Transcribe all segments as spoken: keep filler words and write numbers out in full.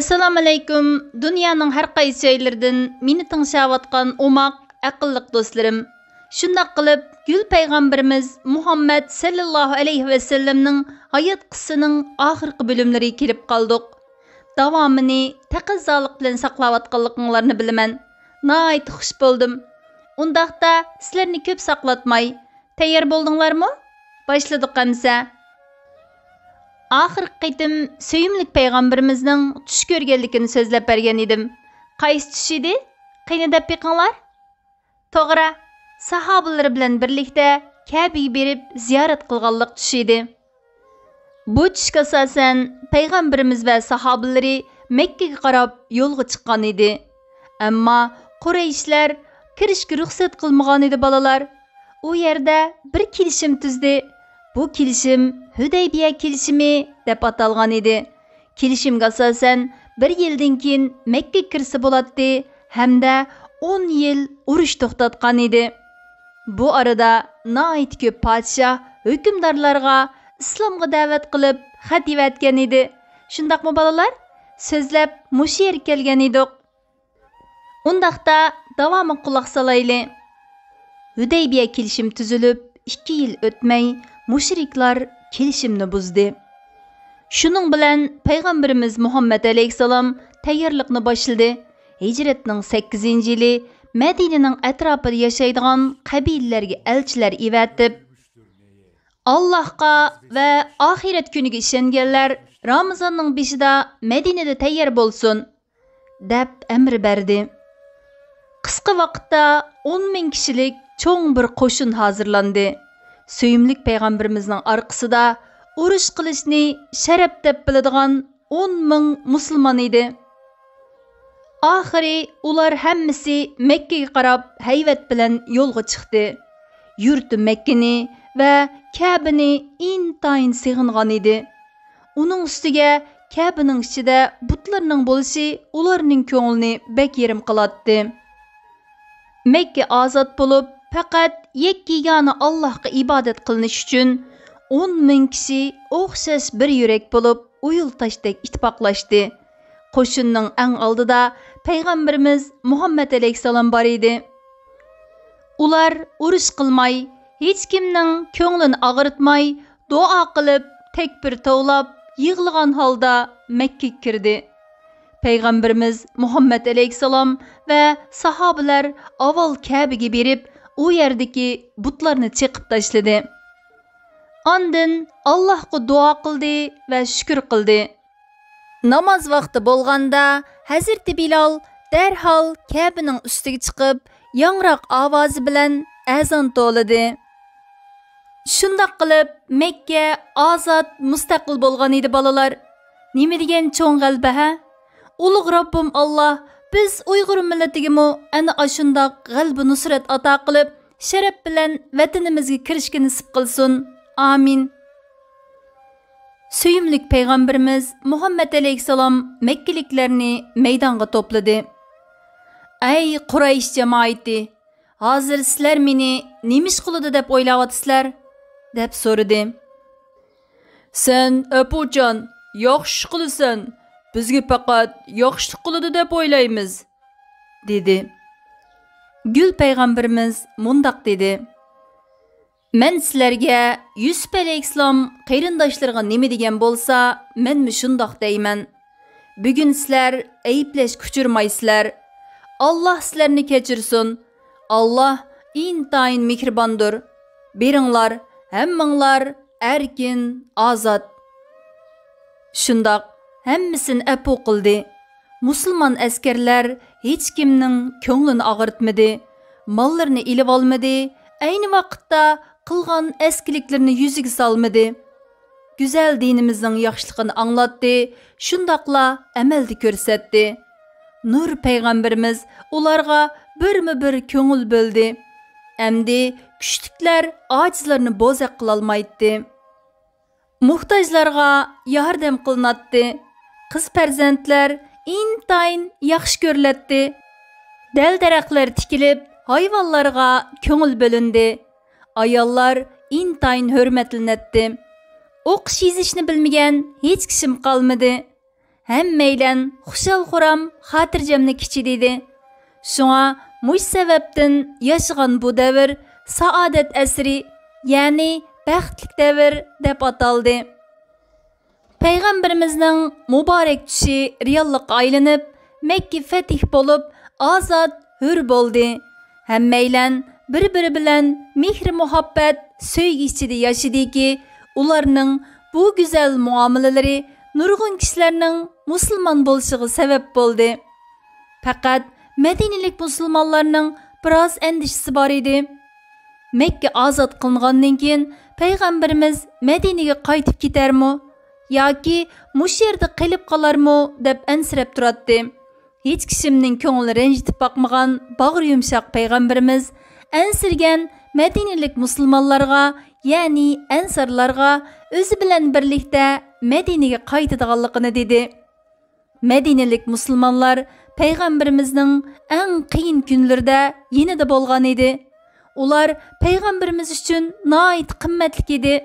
ئەسسالامۇئەلەيكۇم، دۇنيانىڭ ھەر قايسى جايلىرىدىن مېنى تىڭشاۋاتقان ئوماق، ئەقىللىق دوستلىرىم. شۇنداق قىلىپ، گۈل پەيغەمبىرىمىز مۇھەممەد سەللەللاھۇ ئەلەيھى ۋەسەللەمنىڭ ھايات قىسسىسىنىڭ ئاخىرقى بۆلۈملىرىگە كېلىپ قالدۇق. داۋامىنى تەقەززالىق بىلەن ساقلاۋاتقانلىقىڭلارنى بىلىمەن. ناھايىتى خۇش بولدۇم. ئۇنداقتا سىلەرنى كۆپ ساقلاتماي، تەييار بولدۇڭلارمۇ؟ باشلىدۇق ئەمسە. ئاخىرقى قېتىم سۆيۈملۈك پەيغەمبىرىمىزنىڭ چۈش كۆرگەنلىكىنى سۆزلەپ بەرگەن ئىدىم. قايسى چۈش ئىدى؟ قېنى دەپ بېقىڭلار. توغرا، ساھابىلىرى بىلەن بىرلىكتە كەبىگە بېرىپ زىيارەت قىلغانلىق چۈشى ئىدى. بۇ چۈشكە ئاساسەن پەيغەمبىرىمىز ۋە ساھابىلىرى مەككىگە قاراپ يولغا چىققان ئىدى. ئەمما قۇرەيشلەر كىرىشكە رۇخسەت قىلمىغان ئىدى، بالىلار. ئۇ يەردە بىر كېلىشىم تۈزدى. بۇ كېلىشىم ھۈدەيبىيە كېلىشىمى دەپ ئاتالغان ئىدى. كېلىشىمگە ئاساسەن، بىر يىلدىن كېيىن مەككىگە كىرسە بولاتتى ھەمدە ئون يىل ئۇرۇش توختاتقان ئىدى. بۇ ئارىدا ناھايىتى كۆپ پادىشاھ ھۆكۈمدارلارغا ئىسلامغا دەۋەت قىلىپ خەت يېۋەتكەن ئىدى. شۇنداقمۇ، بالىلار؟ سۆزلەپ مۇشۇ يەرگە كەلگەن ئىدۇق. ئۇنداقتا داۋامىغا قۇلاق سالايلى. ھۈدەيبىيە كېلىشىم تۈزۈلۈپ، ئىككى يىل ئۆتمەي، مۇشرىكلار كېلىشىمنى بۇزدى. شۇنىڭ بىلەن پەيغەمبىرىمىز مۇھەممەد ئەلەيھىسسالام تەييارلىقنى باشلىدى. ھىجرەتنىڭ سەككىزىنچى يىلى مەدىنىنىڭ ئەتراپىدا ياشايدىغان قەبىلىلەرگە ئەلچىلەر ئېۋەتىپ، «ئاللاھقا ۋە ئاخىرەت كۈنىگە ئىشەنگەنلەر رامىزاننىڭ بېشىدا مەدىنىدە تەييار بولسۇن» دەپ ئەمر بەردى. قىسقا ۋاقىتتا ئون مىڭ كىشىلىك چوڭ بىر قوشۇن ھازىرلاندى. سۆيۈملۈك پەيغەمبىرىمىزنىڭ ئارقىسىدا ئۇرۇش قىلىشنى شەرەپ دەپ بىلىدىغان ئون مىڭ مۇسۇلمان ئىدى. ئاخىرى ئۇلار ھەممىسى مەككىگە قاراپ ھەيۋەت بىلەن يولغا چىقتى. يۇرتى مەككىنى ۋە كەبىنى ئىنتايىن سېغىنغان ئىدى. ئۇنىڭ ئۈستىگە كەبىنىڭ ئىچىدە بۇتلارنىڭ بولۇشى ئۇلارنىڭ كۆڭلىنى بەك يېرىم قىلاتتى. مەككە ئازاد بولۇپ، پەقەت يەككە-يېگانە ئاللاھقا ئىبادەت قىلىنىش ئۈچۈن ئون مىڭ كىشى ئوخشاش بىر يۈرەك بولۇپ، ئۇيۇل تاشتەك ئىتتىپاقلاشتى. قوشۇننىڭ ئەڭ ئالدىدا پەيغەمبىرىمىز مۇھەممەد ئەلەيھىسسالام بار ئىدى. ئۇلار ئۇرۇش قىلماي، ھېچكىمنىڭ كۆڭلىنى ئاغرىتماي، دۇئا قىلىپ، تەكبىر توۋلاپ، يىغلىغان ھالدا مەككىگە كىردى. پەيغەمبىرىمىز مۇھەممەد ئەلەيھىسسالام ۋە ساھابىلەر ئاۋۋال كەبىگە بېرىپ، ئۇ يەردىكى بۇتلارنى چېقىپ تاشلىدى. ئاندىن ئاللاھقا دۇئا قىلدى ۋە شۈكۈر قىلدى. ناماز ۋاقتى بولغاندا، ھەزرىتى بىلال دەرھال كەبىنىڭ ئۈستىگە چىقىپ، ياڭراق ئاۋازى بىلەن ئەزان تولىدى. شۇنداق قىلىپ، مەككە ئازاد، مۇستەقىل بولغان ئىدى، بالىلار. نېمە دېگەن چوڭ غەلىبە، ھە؟ ئۇلۇغ رەببىم ئاللا، بىز ئۇيغۇر مىللىتىگىمۇ ئەنە ئاشۇنداق غەلىبە نۇسرەت ئاتا قىلىپ، شەرەپ بىلەن ۋەتىنىمىزگە كىرىشكە نېسىپ قىلسۇن. ئامىن. سۆيۈملۈك پەيغەمبىرىمىز مۇھەممەد ئەلەيھىسسالام مەككىلىكلەرنى مەيدانغا توپلىدى. «ئەي قۇرەيش جامائىتى، ھازىر سىلەر مېنى نېمە ئىش قىلىدۇ دەپ ئويلاۋاتىسىلەر؟» دەپ سورىدى. «سەن ئەپۇچان، ياخشى ئىش قىلىسەن، بىزگە پەقەت ياخشىلىق قىلىدۇ دەپ ئويلايمىز» دېدى. گۈل پەيغەمبىرىمىز مۇنداق دېدى: «مەن سىلەرگە يۈسۈپ ئەلەيھىسسالام قېرىنداشلىرىغا نېمە دېگەن بولسا، مەنمۇ شۇنداق دەيمەن. بۈگۈن سىلەر ئەيىبلەشكە ئۇچرىمايسىلەر. ئاللا سىلەرنى كەچۈرسۇن. ئاللا ئىنتايىن مېھرىباندۇر. بېرىڭلار، ھەممىڭلار ئەركىن، ئازاد.» شۇنداق، ھەممىسىنى ئەپۇ قىلدى. مۇسۇلمان ئەسكەرلەر ھېچكىمنىڭ كۆڭلىنى ئاغرىتمىدى، ماللىرىنى ئېلىۋالمىدى، ئەينى ۋاقىتتا قىلغان ئەسكىلىكلىرىنى يۈزىگە سالمىدى. گۈزەل دىنىمىزنىڭ ياخشىلىقىنى ئاڭلاتتى، شۇنداقلا ئەمەلدە كۆرسەتتى. نۇر پەيغەمبىرىمىز ئۇلارغا بىرمۇ بىر كۆڭۈل بۆلدى. ئەمدى كۈچلۈكلەر ئاجىزلارنى بوزەك قىلالمايتتى. موھتاجلارغا ياردەم قىلىناتتى. قىز پەرزەنتلەر ئىنتايىن ياخشى كۆرۈلەتتى. دەل-دەرەخلەر تىكىلىپ، ھايۋانلارغا كۆڭۈل بۆلۈندى. ئاياللار ئىنتايىن ھۆرمەتلىنەتتى. ئوقۇش يېزىشنى بىلمىگەن ھېچ كىشىمۇ قالمىدى. ھەممەيلەن خۇشال-خۇرام، خاتىرجەملىك ئىچىدە ئىدى. شۇڭا مۇشۇ سەۋەبتىن ياشىغان بۇ دەۋر سائادەت ئەسرى، يەنى بەختلىك دەۋر دەپ ئاتالدى. پەيغەمبىرىمىزنىڭ مۇبارەك چۈشى رېئاللىققا ئايلىنىپ، مەككە فەتىھ بولۇپ، ئازاد، ھۆر بولدى. ھەممەيلەن بىر-بىرى بىلەن مېھرى-مۇھەببەت، سۆيگۈ ئىچىدە ياشىدىكى، ئۇلارنىڭ بۇ گۈزەل مۇئامىلىلىرى نۇرغۇن كىشىلەرنىڭ مۇسۇلمان بولۇشىغا سەۋەب بولدى. پەقەت مەدىنىلىك مۇسۇلمانلارنىڭ بىراز ئەندىشىسى بار ئىدى. مەككە ئازاد قىلىنغاندىن كېيىن، پەيغەمبىرىمىز مەدىنىگە قايتىپ كېتەرمۇ ياكى مۇشۇ يەردە قېلىپ قالارمۇ دەپ ئەنسىرەپ تۇراتتى. ھېچ كىشىمنىڭ كۆڭلىنى رەنجىتىپ باقمىغان باغرى يۇمشاق پەيغەمبىرىمىز ئەنسىرىگەن مەدىنىلىك مۇسۇلمانلارغا، يەنى ئەنسارلارغا ئۆزى بىلەن بىرلىكتە مەدىنىگە قايتىدىغانلىقىنى دېدى. مەدىنىلىك مۇسۇلمانلار پەيغەمبىرىمىزنىڭ ئەڭ قىيىن كۈنلىرىدە يېنىدا بولغان ئىدى. ئۇلار پەيغەمبىرىمىز ئۈچۈن ناھايىتى قىممەتلىك ئىدى.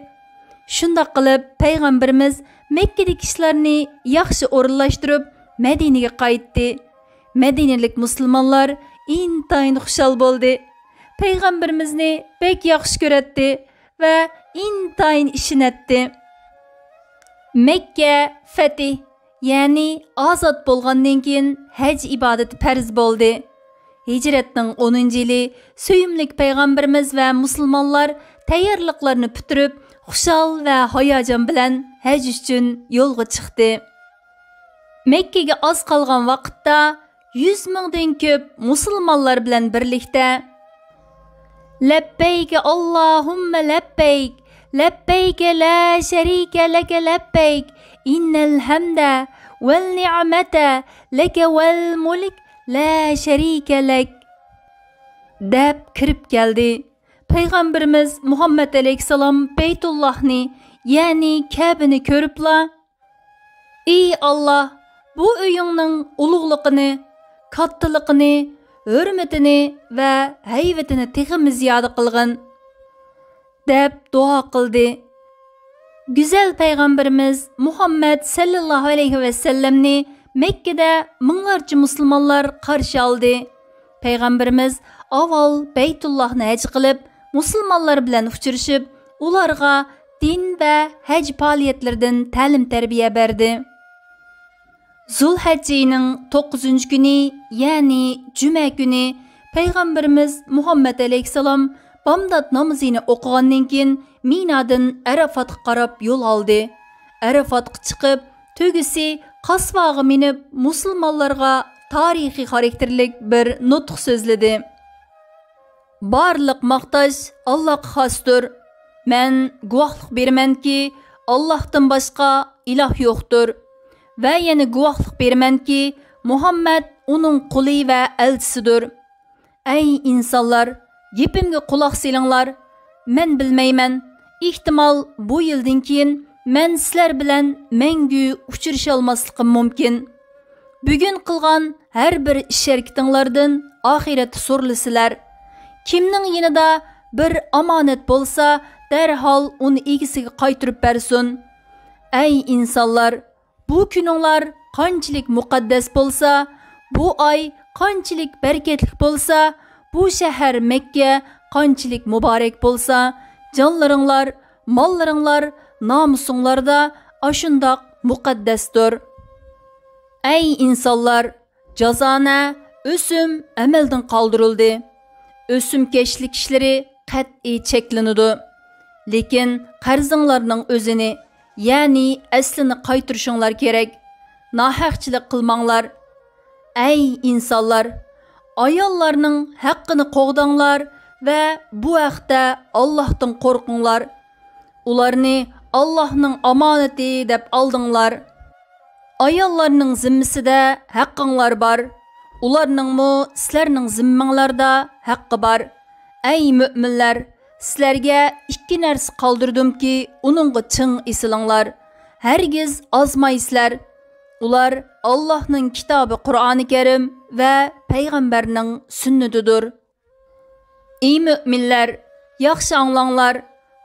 شۇنداق قىلىپ، پەيغەمبىرىمىز مەككىدىكى ئىشلارنى ياخشى ئورۇنلاشتۇرۇپ، مەدىنىگە قايتتى. مەدىنىلىك مۇسۇلمانلار ئىنتايىن خۇشال بولدى. پەيغەمبىرىمىزنى بەك ياخشى كۆرەتتى ۋە ئىنتايىن ئىشىنەتتى. مەككە فەتھى، يەنى ئازاد بولغاندىن كېيىن ھەج ئىبادىتى پەرز بولدى. ھىجرەتنىڭ ئونىنچى يىلى سۆيۈملۈك پەيغەمبىرىمىز ۋە مۇسۇلمانلار تەييارلىقلارنى پۈتتۈرۈپ، خۇشال ۋە ھاياجان بىلەن ھەج ئۈچۈن يولغا چىقتى. مەككىگە ئاز قالغان ۋاقىتتا يۈز مىڭدىن كۆپ مۇسۇلمانلار بىلەن بىرلىكتە، لەببەيك ئاللاھۇممە لەببەيك، لەببەيك لا شەرىكە لەكە لەببەيك، ئىننەل ھەمدە ۋەل نىئمەتە لەكە ۋەل مۇلك لا شەرىكە لەك دەپ كىرىپ كەلدى. پەيغەمبىرىمىز مۇھەممەد ئەلەيھىسسالام بەيتۇللاھنى، يەنى كەبىنى كۆرۈپلا، ئى ئاللاھ، بۇ ئۆيۈڭنىڭ ئۇلۇغلۇقىنى، كاتتىلىقىنى، ھۆرمىتىنى ۋە ھەيۋىتىنى تېخىمۇ زىيادە قىلغىن، دەپ دۇئا قىلدى. گۈزەل پەيغەمبىرىمىز مۇھەممەد سەللەللاھۇ ئەلەيھى ۋەسەللەمنى مەككىدە مىڭلارچە مۇسۇلمانلار قارشى ئالدى. پەيغەمبىرىمىز ئاۋۋال بەيتۇللاھنى ھەج قىلىپ، مۇسۇلمانلار بىلەن ئۇچرىشىپ، ئۇلارغا دىن ۋە ھەج پائالىيەتلىرىدىن تەلىم-تەربىيە بەردى. زۇلھەججە ئېيىنىڭ توققۇزىنچى كۈنى، يەنى جۈمە كۈنى، پەيغەمبىرىمىز مۇھەممەد ئەلەيھىسسالام بامدات نامىزىنى ئوقۇغاندىن كېيىن، مىنادىن ئەرەفاتقا قاراپ يول ئالدى. ئەرەفاتقا چىقىپ، تۆگىسى قاسۋاغا مىنىپ، مۇسۇلمانلارغا تارىخىي خاراكتېرلىك بىر نۇتۇق سۆزلىدى. بارلىق ماختاش ئاللاغا خاستۇر. مەن گۇۋاھلىق بېرىمەنكى، ئاللاھتىن باشقا ئىلاھ يوقتۇر. ۋە يەنە گۇۋاھلىق بېرىمەنكى، مۇھەممەد ئۇنىڭ قۇلى ۋە ئەلچىسىدۇر. ئەي ئىنسانلار، گېپىمگە قۇلاق سېلىڭلار. مەن بىلمەيمەن، ئېھتىمال، بۇ يىلدىن كېيىن مەن سىلەر بىلەن مەڭگۈ ئۇچرىشالماسلىقىم مۇمكىن. بۈگۈن قىلغان ھەر بىر ئىش-ھەرىكىتىڭلاردىن ئاخىرەتتە سورىلىسىلەر. كىمنىڭ يېنىدا بىر ئامانەت بولسا، دەرھال ئۇنى ئىگىسىگە قايتۇرۇپ بەرسۇن. ئەي ئىنسانلار، بۇ كۈنۈڭلار قانچىلىك مۇقەددەس بولسا، بۇ ئاي قانچىلىك بەرىكەتلىك بولسا، بۇ شەھەر مەككە قانچىلىك مۇبارەك بولسا، جانلىرىڭلار، ماللىرىڭلار، نامۇسۇڭلاردا ئاشۇنداق مۇقەددەستۇر. ئەي ئىنسانلار، جازانە ئۆسۈم ئەمەلدىن قالدۇرۇلدى. ئۆسۈمكەشلىك ئىشلىرى قەتئىي چەكلىنىدۇ. لېكىن قەرزىڭلارنىڭ ئۆزىنى، يەنى ئەسلىنى قايتۇرۇشۇڭلار كېرەك. ناھەقچىلىك قىلماڭلار. ئەي ئىنسانلار، ئاياللارنىڭ ھەققىنى قوغداڭلار ۋە بۇ ھەقتە ئاللاھتىن قورقۇڭلار. ئۇلارنى ئاللاھنىڭ ئامانىتى دەپ ئالدىڭلار. ئاياللارنىڭ زىممىسىدە ھەققىڭلار بار. ئۇلارنىڭمۇ سىلەرنىڭ زىممىڭلاردا ھەققى بار. ئەي مۆمىنلەر، سىلەرگە ئىككى نەرسە قالدۇردۇمكى، ئۇنىڭغا چىڭ ئېسىلىڭلار. ھەرگىز ئازمايسىلەر. ئۇلار ئاللاھنىڭ كىتابى قۇرئانى كەرىم ۋە پەيغەمبەرنىڭ سۈننىتىدۇر. ئى مۆمىنلەر، ياخشى ئاڭلاڭلار،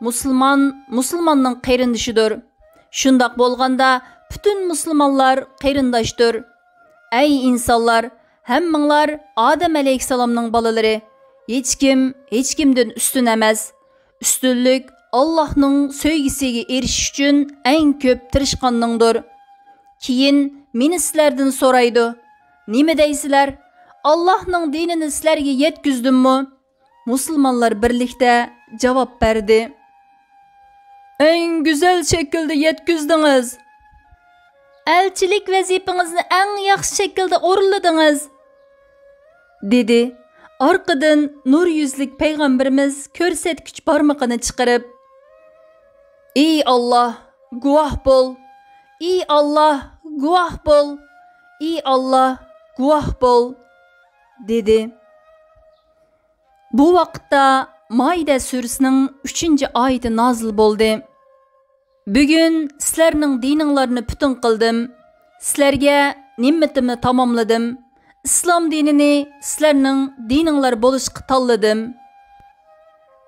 مۇسۇلمان مۇسۇلماننىڭ قېرىندىشىدۇر. شۇنداق بولغاندا، پۈتۈن مۇسۇلمانلار قېرىنداشتۇر. ئەي ئىنسانلار، ھەممىڭلار ئادەم ئەلەيھىسسالامنىڭ بالىلىرى. ھېچكىم ھېچكىمدىن ئۈستۈن ئەمەس. ئۈستۈنلۈك ئاللاھنىڭ سۆيگۈسىگە ئېرىشىش ئۈچۈن ئەڭ كۆپ تىرىشقاننىڭدۇر. كېيىن مېنى سىلەردىن سورايدۇ، نېمە دەيسىلەر؟ ئاللاھنىڭ دىنىنى سىلەرگە يەتكۈزدۈممۇ؟ مۇسۇلمانلار بىرلىكتە جاۋاب بەردى، ئەڭ گۈزەل شەكىلدە يەتكۈزدىڭىز. ئەلچىلىك ۋەزىپىڭىزنى ئەڭ ياخشى شەكىلدە ئورۇنلىدىڭىز، دېدى. ئارقىدىن نۇر يۈزلۈك پەيغەمبىرىمىز كۆرسەتكۈچ بارمىقىنى چىقىرىپ، ئى ئاللاھ، گۇۋاھ بول! ئى ئاللاھ، گۇۋاھ بول! ئى ئاللاھ، گۇۋاھ بول! دېدى. بۇ ۋاقىتتا مائىدە سۈرىسىنىڭ ئۈچىنچى ئايىتى نازىل بولدى. بۈگۈن سىلەرنىڭ دىنىڭلارنى پۈتۈن قىلدىم. سىلەرگە نېمىتىمنى تاماملىدىم. ئىسلام دىنىنى سىلەرنىڭ دىنىڭلار بولۇشقا تاللىدىم.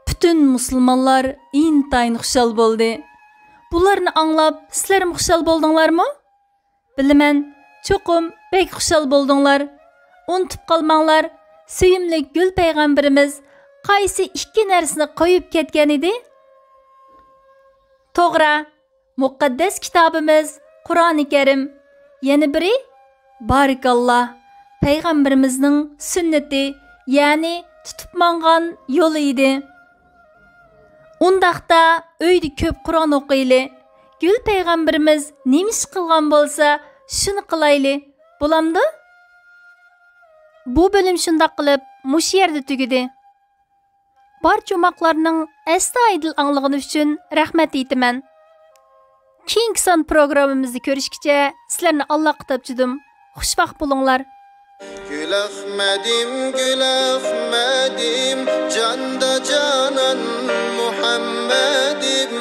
پۈتۈن مۇسۇلمانلار ئىنتايىن خۇشال بولدى. بۇلارنى ئاڭلاپ سىلەرمۇ خۇشال بولدۇڭلارمۇ؟ بىلىمەن، چوقۇم بەك خۇشال بولدۇڭلار. ئۇنتۇپ قالماڭلار، سۆيۈملۈك گۈل پەيغەمبىرىمىز قايسى ئىككى نەرسىنى قويۇپ كەتكەن ئىدى؟ توغرا، مۇقەددەس كىتابىمىز قۇرئانى كەرىم، يەنە بىرى، بارىكاللا، پەيغەمبىرىمىزنىڭ سۈننىتى، يەنى تۇتۇپ ماڭغان يولى ئىدى. ئۇنداقتا ئۆيدە كۆپ قۇرئان ئوقۇيلى. گۈل پەيغەمبىرىمىز نېمە ئىش قىلغان بولسا، شۇنى قىلايلى. بولامدۇ؟ بۇ بۆلۈم شۇنداق قىلىپ مۇشۇ يەردە تۈگىدى. بارچە ئوماقلارنىڭ ئەستايىدىل ئاڭلىغىنى ئۈچۈن رەھمەت ئېيتىمەن. كېيىنكى سان پروگراممىمىزدا كۆرۈشكىچە سىلەرنى ئاللاغا تاپشۇردۇم. خۇشۋاق بولۇڭلار. گۈل ئەخمەدىم، گۈل ئەخمەدىم، جاندا جانان مۇھەممەدىم،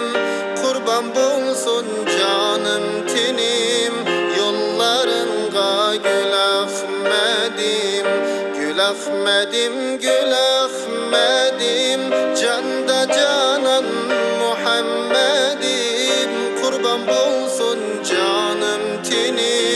قۇربان بولسۇن جانىم تېنىم يوللارىڭغا گۈل ئەخمەدىم، گۈل ئەخمەدىم، گۈل ئەخمەدىم، جاندا جانان مۇھەممەدىم، قۇربان بولسۇن جانىم تېنىم.